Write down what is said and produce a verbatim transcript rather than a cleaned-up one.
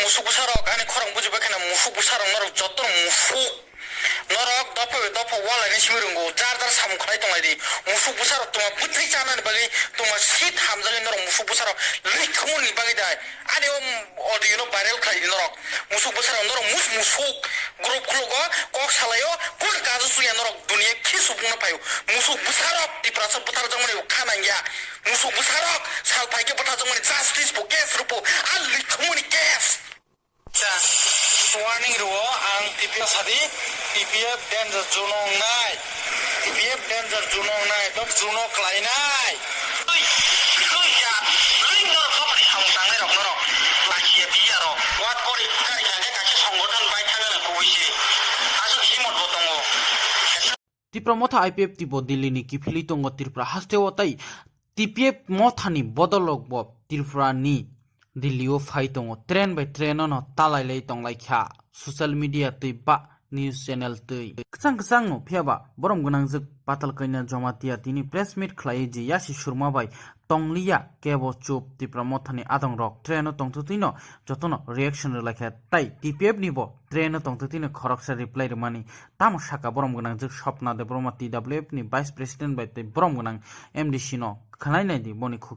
Musuk bwsarok, ani khorang bujibai kheno musuk bwsarok, norok joto musuk. Norok dopha bai dopha walaina simi rwngo, jar jar samung khlai tonglai di. Musuk bwsarok tongma bwthai chanani bagwi, tongma sit hamjagwi norok musuk bwsarok likhumuni bagwi dai. Ani o audio no viral khlai di norok. Musuk bwsarok norok mus musuk group khulugo, kok salaio, koi kajo suya norok dunia khi subungno phaio. Musuk bwsarok Tiprasa bwtharjakmani kha nangya. Musuk bwsarok sal phaikhe bwtharjakmani justice bo case rwpho, a likhumuni case. Cha, warning rwo ang T P F sadi, T P F danger zone wngnai, T P F danger zone wngnai, dok zone klainai. Twi, twi ya, twi norok bapani samung tangnai rok norok, lachiya biya rok, wat kori kari kangke kaisa songothon bai thangna kubui se, aswk himot bo tongo. Tipra Motha I P F T bo Delhi ni kiphilwi tongo Tripura hasteo tei T P F Motha ni bodolrok bo Tripura ni Delhi o phai tongo. Train bai train no talailai tonglaikha social media twi ba news channel twi. Kwchang kwchang no phiya ba borom gwnangjwk Patalkaina Jamatia tini press meet khlai je Yasi Surma bai tongliya kebo chup Tipra Motha ni adongrok train o tongtwtwi no jotono reaction rwlaikha tei T P F ni bo train o tongtwtwi no khoroksa reply rwmani. Tamo saka borom gwnangjwk Swapna Debbarma T W F ni Vice President bai tei borom gwnang M D C no khwnai nai di boni khuk.